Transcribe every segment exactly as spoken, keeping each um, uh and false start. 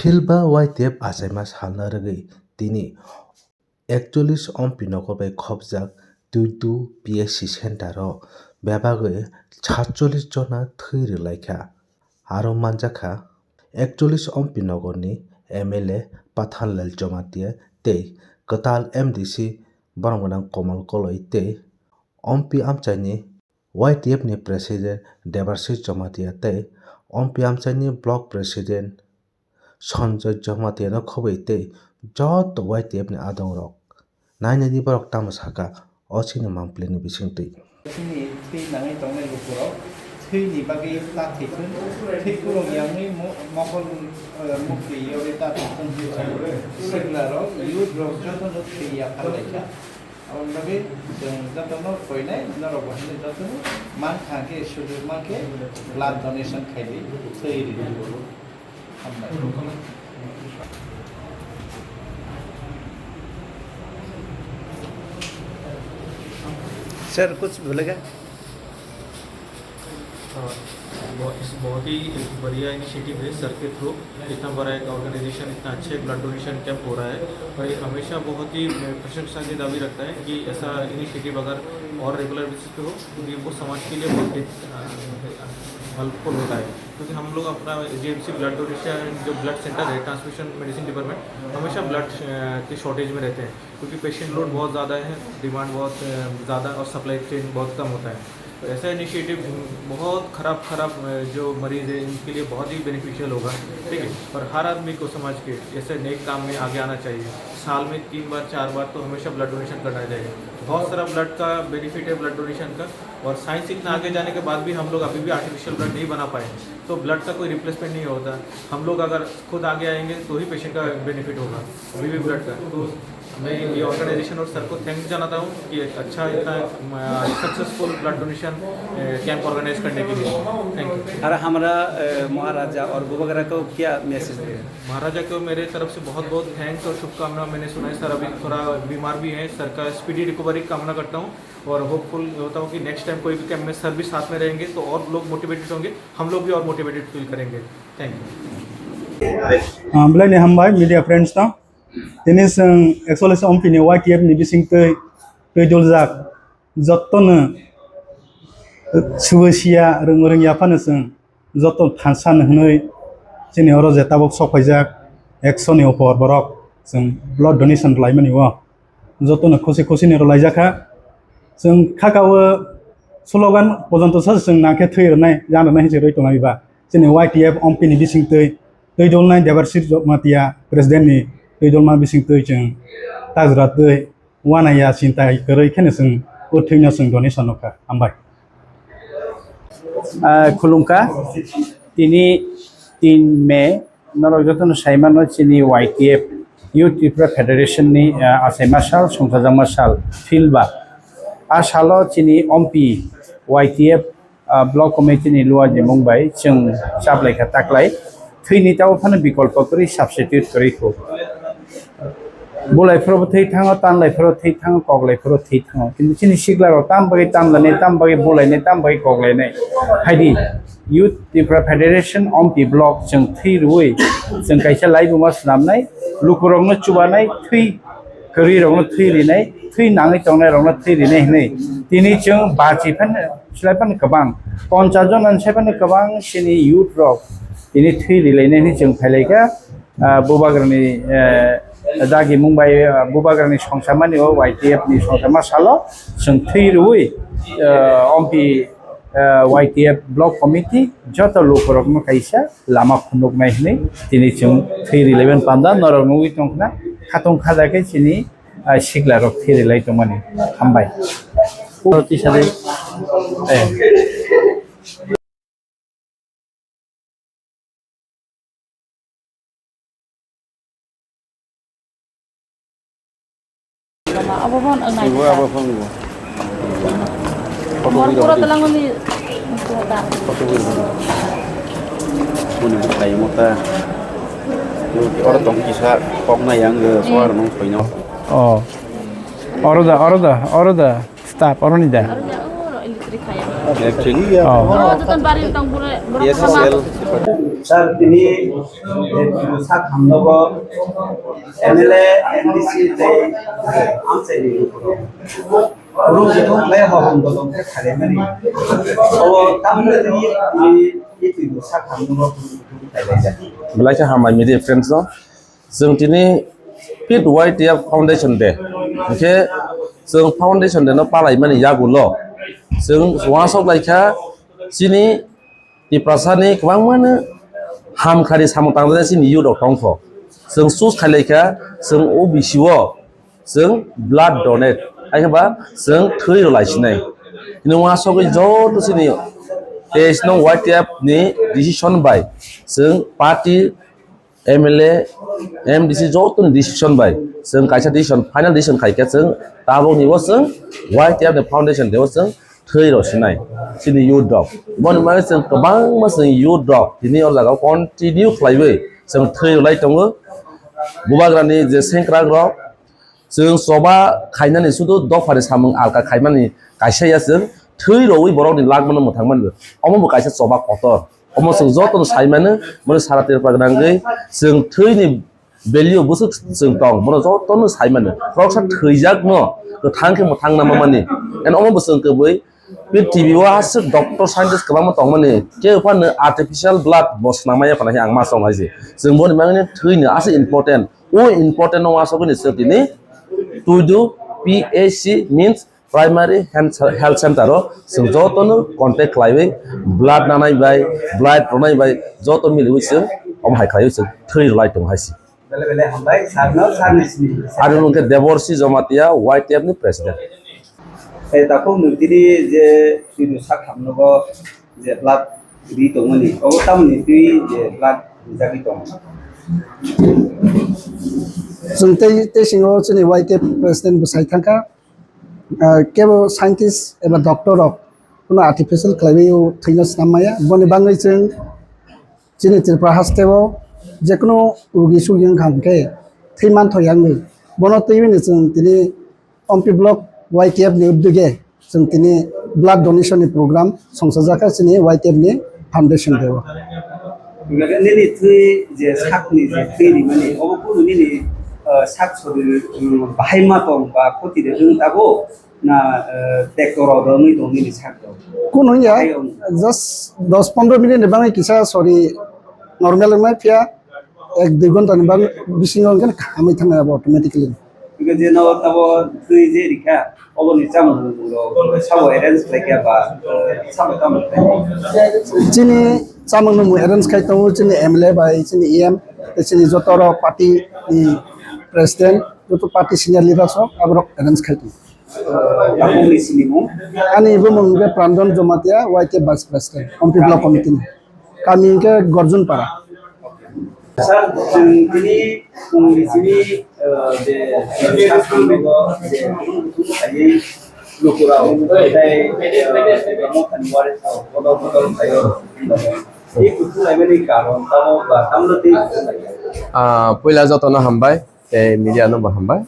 Philba Y T F achaima salna rwgwi tini ekchollish ompi nogo bai khopjak Tuitu P S C center o bebagwi satchollish jona thwi rwlaikha. Aro manjakha ekchollish ompi nogorni M L A Pathanlal Jamatia tei kwtal M D C borok gwnang Komal Koloi tei ompi amchaini Y T F ni president Debarsis Jamatia tei ompi amchaini block president Sanjay Jamatia no khobwi tei joto Y T F ni adongrok nainani borok tamo saka o chini mangpili ni bisingtwi. Chini thwi nangwi tongnai lukurok thwini bagwi ta thwikhwng, thwi kurung yangwi mo-, mokol, eh, mukti yori ta thwikhwng hwnwi sago. Siklarok, youth rok jotono thwi yaphar laikha. Aboni bagwi chwng jotono koinai norok bo hwnwi jotono mankha khe, sujug mankhe blood donation khaidi, thwi ridi. Hambai. Sir, kuch bolega? हाँ, बहुत, इस, बहुत ही एक बढ़िया इनिशिएटिव है सर के थ्रू। इतना बड़ा एक ऑर्गेनाइजेशन, इतना अच्छे ब्लड डोनेशन कैंप हो रहा है और ये हमेशा बहुत ही, अ, प्रशंसा की दावी रखता है कि ऐसा इनिशिएटिव अगर और रेगुलर बेसिस पे हो, तो ये वो समाज के लिए बहुत ही, अ, हेल्पफुल होता है। क्योंकि हम लोग अपना जीएमसी ब्लड डोनेशन, जो ब्लड सेंटर है, ट्रांसफ्यूजन मेडिसिन डिपार्टमेंट, हमेशा ब्लड, अ, की शॉर्टेज में रहते हैं। क्योंकि पेशेंट लोड बहुत ज़्यादा है, डिमांड बहुत, अ, ज़्यादा और सप्लाई चेन बहुत कम होता है। तो ऐसा इनिशिएटिव बहुत ख़राब, ख़राब, अ, जो मरीज़ है, इनके लिए बहुत ही बेनिफिशियल होगा, ठीक है। और हर आदमी को समाज के ऐसे नेक काम में आगे आना चाहिए। साल में तीन बार, चार बार तो हमेशा ब्लड डोनेशन करना चाहिए। बहुत सारा ब्लड का बेनिफिट है ब्लड डोनेशन का, और साइंस इतना आगे जाने के बाद भी हम लोग अभी भी आर्टिफिशियल ब्लड नहीं बना पाए। तो ब्लड का कोई रिप्लेसमेंट नहीं होता। हम लोग अगर खुद आगे आएंगे तो ही पेशेंट का बेनिफिट होगा, अभी भी ब्लड का। तो मैं ये ऑर्गेनाइजेशन और सर को थैंक्स जनाता हूँ कि एक अच्छा इतना, अ, सक्सेसफुल ब्लड डोनेशन, अ, कैंप ऑर्गेनाइज करने के लिए। Thank you. और हमारा, अ, महाराजा और बुबागरा को क्या मैसेज देगा? महाराजा को मेरे तरफ से बहुत बहुत थैंक्स और शुभकामना। मैंने सुना है सर अभी थोड़ा बीमार भी हैं, सर का स्पीडी रिकवरी कामना करता हूँ और होपफुल होता हूँ कि नेक्स्ट टाइम कोई भी कैंप में सर भी साथ में रहेंगे तो और लोग मोटिवेटेड होंगे, हम लोग भी और मोटिवेटेड फील करेंगे। Thank you. Ah, belai ni hambai media friends no. Tini chwng actually se ompini Y T F ni bisingtwi twi duljak jottono swbaiya rwng rwngya phano chwng joto thansa no hwnwi chini oro je tabuk sok phaijak ekso ni upor borok chwng blood donation khlaimani o. Jotono khusi khusi ni rwlaijak kha. Chwng khaka o slogan pojonto sa chwng nang khe thwi rwnai, jan rwnai hinwi rwi tongnai ba. Chini Y T F ompini bisingtwi twi dolnai Debarsis Jamatia president ni twi dolma bisingtwi chwng tajra twi uanaiya chinta kwrwi kheno chwng o thwino chwng donation nukha. Hambai. Ah, khulumkha. Tini tin May, norok jotono saimano chini Y T F, Youth Tripura Federation ni, ah, achaima sal, songchajakma sal, Philba. A salo chini ompi Y T F, ah, block committee ni luajimung bai chwng chaplaikha taklai. Thwini tabo phano bikolpo kwrwi, substitute kwrwi kho. Bulai phuru thwi thango, tanlai phuru thwi thango, koklai phuru thwi thango. Kintu chini sikla rok tam bagwi tanlainai, tam bagwi bulainai, tam bagwi koklainai. Haidi Youth Tripura Federation ompi block chwng thwi rwui chwng kaisa laibuma swnamnai, lukurokno chubanai, thwi kwrwi rokno thwi rinai, thwi nangwi tongnai rokno thwi rinai hinwi tini chwng bachi phano, slai phano kwbang, ponchas jon ani sai phano kwbang chini youth rok tini thwi rilainai hinwi chwng phailaikha. Ah, bubagrani, eh, dagimung bai, ah, bubagrani songchamani o Y T F ni songchama salo chwng thwi rwui, ah, ompi, ah, Y T F block committee joto lukurokno kaisa lama phunuknai hinwi tini chwng thwi rilaiben panda norok nugwi tongkhna khatung khaja khe chini, ah, siklarok thwi rilai tongmani. Hambai. Eh. Abo phone ang nai. Ibu apa phone ibu? Mor pura telang ni. Foto ibu. Buni bukai mota. Oro tong kisa kok na yang, eh, soar nong soino. Oh. Oro da, oro da, oro da. Staff, oro ni da? Aro ya, oro electric kaya. Actually, ya. Oh. Oro joton bari tong bura, bura Yes, sama. Sel. Sir, tini, eh, sak hamnogo M L A, M D C tei amchaini lukurok. Rung jithung khlai hohom dolong khe khalaimani. Obo tamni tini, tini, tini sak hamnogo rung jithung khlai laijak. Belai khe hambai media friends no. Chwng tini Pit Y T F Foundation Day. Hinkhe chwng Foundation Day no palaimani yagulo chwng uansuk laikha chini Tiprasani kwbangmano hamkhani samung tangjaknai chini youth rok tongkho. Chwng choose khailaikha, chwng O B C o chwng blood donate, hai khe ba chwng thwi rw laisinai. Hino uasugwi joto chini teis nong Y T F ni decision bai chwng party M L A, M D C jotoni decision bai chwng kaisa decision, final decision khai khe chwng tabukni bo chwng Y T F ni foundation day o chwng thwi rw sinai chini youth rok. Boni bagwi chwng kwbangma chwng youth rok tini o jaga o continue khlaiwi chwng thwi rw lai tongo. Bubagrani je sengkrak rok chwng choba khainani sudu dophani samung alka khaimani kaisa ya chwng thwi rwwi borokni lagmano mwthangmani omo bo kaisa choba kotor. Omo chwng jotono sai mano, bono sara Tripura gwnangwi chwng thwini value bwswk chwng tong, bono jotono sai mano. Khoroksa thwijakno kwthang khe mwthang nama mani. And omo bo chwng kwbwi prithibi o aswk doctor, scientist kwbangma tongmani, kebo phano artificial blood bo swnam maya phano ang ma song hai se. Chwng boni bagwi thwini aswk important. O important no aswk ni chwng tini tuidu P H C means Primary Health Health Center o chwng jotono contact khlaiwi blood nanai bai, blood rwnai bai joto miliwi chwng omo hai khlaiwi chwng thwi rwlai tongo hai se. Bele bele hambai, sir no, sir ni simi. Ani mung khe Deborsi Jomatia, Y T F ni president. Tei takhuk nwng tini je tini sak hamnogo je blood ri tongmani, obo tamoni twi je blood rijagwi tongo. Chwng tei, tei singo chini Y T F president bwsai thangkha. Ah, kebo scientist eba doctor rok kuno artificial khlaiwi o thwino snam maya. Boni bagwi chwng chini Tripura haste o jekunu rugi sugi wngkha hwnkhe thwi manthoya wngwi. Bono twiwi ni chwng tini Ompi Block Y T F ni uddege chwng tini blood donation ni program songchajakha chini Y T F ni foundation day o. Nini thwi je sakni je thwi rimani, obo kunu nini, ah, sak sori, um, bahai ma tong ba khoti de wng tabo na, ah, doctor rok wngwi tong nini sak rok? Kunu ya, bahai wng. Just dos pondro minute ni bagwi kisa sori normal wngmai phiya ek dui ghonta ni bagwi bisingo hwnkhe hamwi thangna abo automatically. Hingke je no tabo twi je rikha, oboni chamung rok sabo arrange khlai kha ba, eh, sabo tamo khlai kha? Chini chamung no mui arrange khai tongo, chini M L A bai, chini E M, tei chini joto rok party ni president, joto party senior leaders rok, aborok arrange khai tongo. Tabukni sinimung? Ani bumung hingke Prandon Jomatia, Y T F vice president, Ompi block committee ni. Kami hingke Gorjunpara. Sir, chwng tini phungni simi, eh, je, je, lukurok, tei, eh, mothani warisok, bodol bodol khaio. Tei kuthum laimani karon tamo ba tamno tei kuthum laimani? Ah, puila jotono hambai, tei media no bo hambai.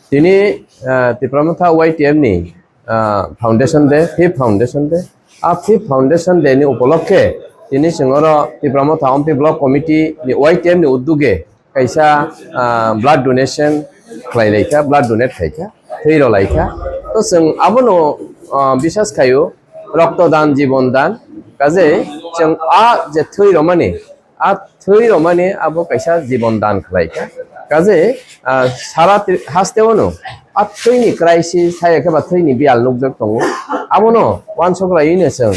Tini, ah, Tipra Motha Y T F ni ah, foundation day, fifth foundation day. Ah, fifth foundation day ni upolokhe tini chwng oro Tipra Motha Ompi Block Committee ni Y T F ni uddege kaisa, ah, blood donation khlai lai kha, blood donate khai kha, thwi rw lai kha. To chwng abono, ah, biswas khaio, rokto dan, jibon dan. Kaje chwng a je thwi rwmani, a thwi rwmani abo kaisa jibon dan khlai kha. Kaje, ah, sara tri-, haste ono a thwini crisis, hai khe ba thwini biyal nukjak tongo. Abono uansuk laiwi no chwng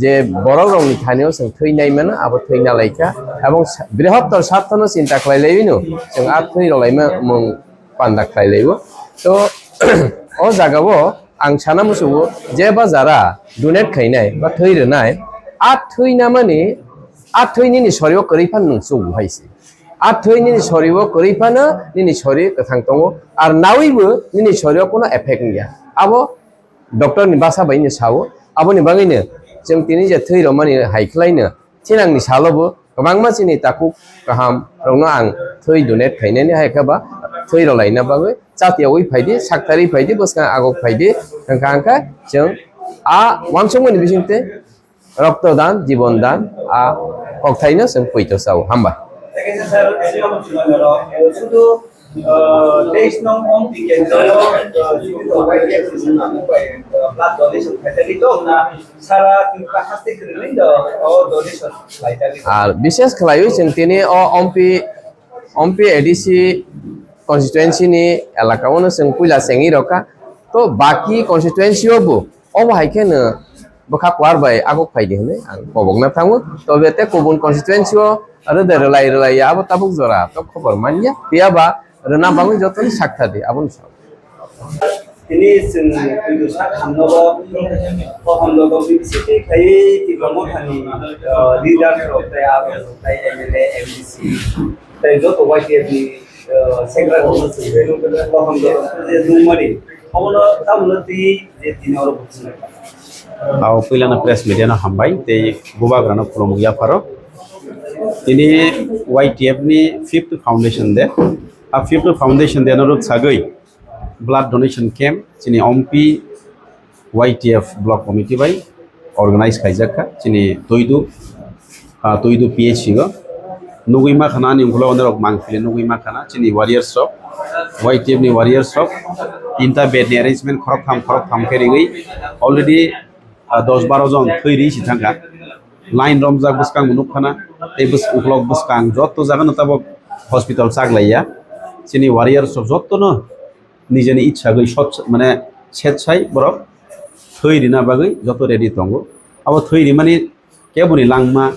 je borok rokni thani o chwng thwi nai mano, abo thwi na lai kha. Ebong sa-, brihottor sarthono chinta khlai laiwi no chwng a thwi rw lai ma mung panda khlai laiwi. To o jaga o ang sana muchungo je ba jara donate khainai ba thwi rwnai, a thwi namani, a thwi nini sorio kwrwi phano nwng chugo hai se. A thwi nini sorio kwrwi phano nini sori kwthang tongo, ar nawibo nini sorio kuno effect wngya. Abo doctor ni basa bai ni sao, aboni bagwi no chwng tini je thwi rwmani hai khlai no thinangni salo bo kwbangma chini takhuk kaham rokno ang thwi donate khainani hai khe ba thwi rw laina bagwi chatiyaui phaidi, saktarwi phaidi, bwskang agok phaidi, hwnkha hwnkha chwng a uansukmani bisingtwi rokto dan, jibon dan, a kokthaino chwng poito chao. Hamba. Thank you, sir. Sudu, uh, teis nong om ticket, uh, sudu Y T F blood donation khaitali to na sara Tripura haste kwrwini do o donation khaitali. Ar bishes khlaiwi chwng tini o ompi, ompi A D C constituency ni elaka o no chwng puila chengwi rokha. To baki constituency o bo obo hai khe no bwkha kwar bai aguk phai di hwnwi ang kobokna thango. Tobe te kubun constituency o rwdai rwlai rwlai ya abo tabuk jora to khobor man ya. Phiya ba rwna bagwi jotoni sakha di, aboni sa. Tini chwng twidu sak hamno bo, o hamno bo B C P khai Tipra Mothani, uh, leader rok tei aro tei M L A, M D C, tei joto Y T F ni, uh, secretary rok o hamno je nungmani, obono tamono twi je tini oro buchung. Ao puilano press media no hambai tei bubagrano khulumung yapharo. Tini Y T F ni fifth foundation day. A fifth foundation day no rwk sagwi blood donation camp chini ompi Y T F block committee bai organize khaijak kha chini Toidu, ah, Toidu P H C o. Nugwi ma khana ani ukulok onde rok mangpili nugwi ma khana chini warriors rok, Y T F ni warriors rok tinta bed ni arrangement khorok tham khorok tham khe rigwi already, ah, dos baro jon thwi ri si thangkha. Line romjak bwskang bo nukphana, tei bwsk-, ukulok bwskang joto jaga no tabok hospital chaklaiya. Chini warriors rok joto no nijeni itsa gwi sot, mane, setsai borok thwi rina bagwi joto ready tongo. Abo thwi rimani keboni langma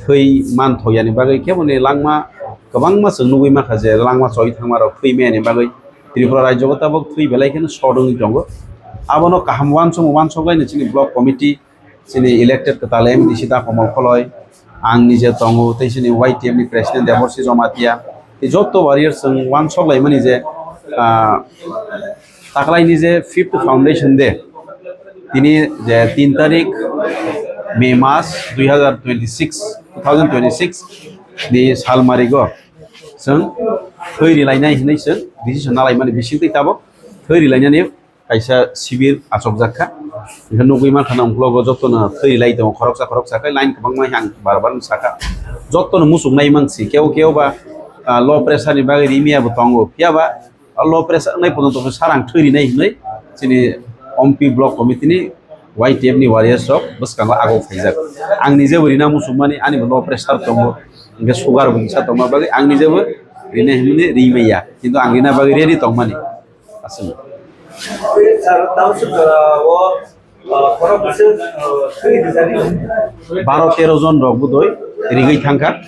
thwi man thokyani bagwi keboni langma kwbangma chwng nugwi mankha je langma choi thangma rok thwi mayani bagwi Tripura rajyo o tabok thwi belai kheno short wngwi tongo. Abono kaham uansukmung uansuklaino chini block committee, chini elected kwtal M D C da Komol Koloi, ang nije tongo, tei chini Y T F ni president Deborsi Jomatia, tei joto warriors chwng uansuk laimani je, ah, taklaini je fifth foundation day, tini je tin tarik May mas dui hazar twenty six, two thousand twenty six ni salmarigo chwng thwi rilainai hinwi chwng decision nalaimani bisingtwi tabok thwi rilainani kaisa sibir achokjak kha. Hingkhe nugwi mankha na, unklogo jotono thwi lai tongo, khoroksa khoroksa khe line kwbangma, ang bar bar sakha. Jotono muchungnai mansi, kebo kebo ba, ah, low pressure ni bagwi rimya bo tongo, phiya ba, ah, low pressure wngnai pono tongkhe sarang thwi rinai hinwi chini ompi block committee ni Y T F ni warriors rok bwskango agok phaijak. Ang nijebo rina muchungmani, ani bo low pressure tongo, hingkhe sugar bo kisa tongma bagwi ang nijebo rina hinmani rimaya, kintu ang rina bagwi ready tongmani. Aswk. Sir, tamo sir, uh, o, uh, khorok bwswk, uh, thwi rijani? Baro tero jon rok budoi rigwi thangkha.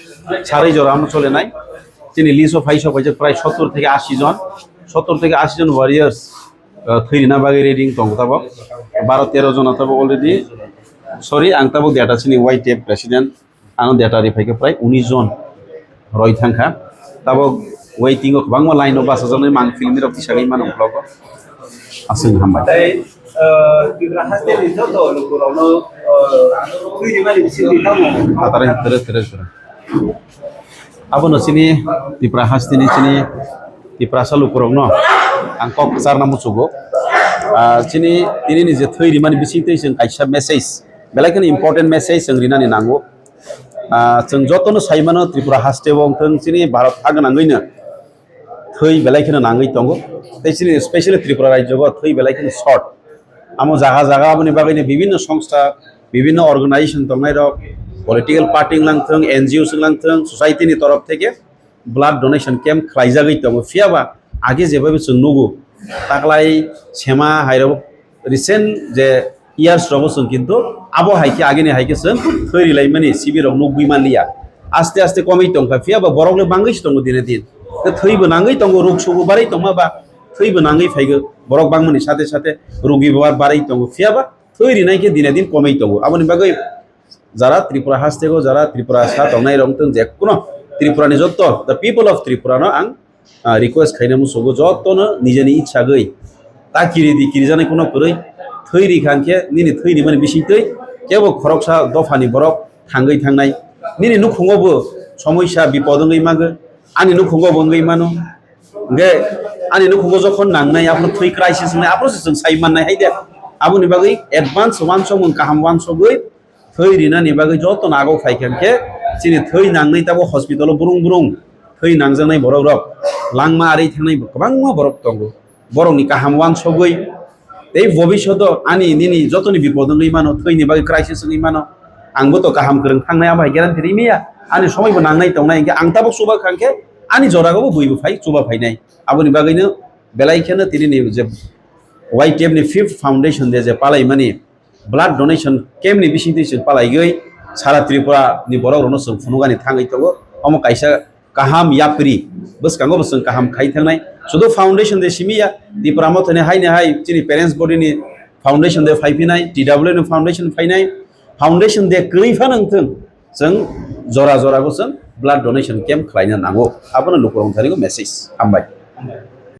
Sarwi jora ano cholenai. Chini list o phai sok phaijak prai sottor theke ashi jon. Sottor theke ashi jon warriors, uh, thwi rina bagwi ready wng tongo tabok. Baro tero jona tabok already. Sorry, ang tabok data chini Y T F president. Ano data ri phaikhe prai unis jon roi thangkha. Tabok waiting o kwbangma line o bachajaknai mang film rok tisagwi mano vlog o. Aswk hambai. Tei, uh, Tripura haste ni joto lukurokno, uh, twi rimani bisingtwi tamo? Phataro tere tere tere. Abono chini Tripura haste ni chini Tiprasa lukurokno ang kok kwcharna muchugo. Ah, chini tini ni je thwi rimani bisingtwi chwng kaisa message, belai kheno important message chwng rinani nango. Ah, chwng jotono sai mano, Tripura haste o wng thung, chini Bharat ha gwnangwino thwi belai kheno nangwi tongo. Tei chini specially Tripura rajyo o thwi belai kheno short. Amo jaga jaga aboni bagwino bibinno songstha, bibinno organization tongnai rok, political party wng lang thung, N G O wng lang thung, society ni torof theke blood donation camp khlaijagwi tongo. Phiya ba age jebabe chwng nugo, taklai sema hai rok recent je years rogo chwng kintu abo hai khe agini hai khe chwng thwi rilaimani sibirok nugwi manliya. Aste aste komwi tongkha, phiya ba borok le bangwi se tongo dine din. Tei thwi bo nangwi tongo, ruk sugu barwi tongma ba thwi bo nangwi phaigo. Borok bangmani sate sate rugi bo barwi tongo, phiya ba thwi rinai khe dine din komwi tongo. Aboni bagwi jara Tripura haste o, jara Tripura sa tongnai rok tong je kuno Tripura ni jotto, the people of Tripura no ang ah, request khaina musugo jotono nijeni ichagwi ta kiri di, kirijaknai kuno kwrwi thwi ri kha hwnkhe nini thwi rimani bisingtwi kebo khoroksa dophani borok thangwi thangnai. Nini nukhungo bo somoisa bipod wngwi mago, ani nukhungo bo wngwi mano. Hwnkhe ani nukhungo jokhon nangnai, aphuru thwi crisis wngnai, aphuru se chwng sai mannai hai de. Aboni bagwi advance wansokmung kaham wansogwi thwi rinani bagwi jotono ago phai kha hwnkhe Chini thwi nangnai tabo hospital o burung burung thwi nangjaknai borok rok langma ari thangnai kwbangma borok tongo. Borokni kaham wansogwi tei bobishoto ani nini jotoni bipod wngwi mano, thwini bagwi crisis wngwi mano, ang bo to kaham kwrwng thangnai, abo hai guarantee rimaya. Ani somoi bo nangnai tongnai, hinkhe ang tabuk chuba kha hinkhe ani jora go bo bui bo phai chuba phainai. Aboni bagwino belai kheno tini ni je Y T F ni fifth foundation de je palaimani blood donation camp ni bisingtwi chwng palaigwi sara Tripura ni borok rokno chwng phunukani thangwi tongo. Omo kaisa kaham yapri, bwskango bo chwng kaham khai thangnai. Sudu foundation de simi ya, Tipra Mothani haini hai chini parents body ni foundation de phaiphinai, T W ni foundation phainai, foundation de kwrwi phano wngthwng, chwng jora jora go chwng blood donation camp khlaina nango. Abono lukurok thani go message. Hambai.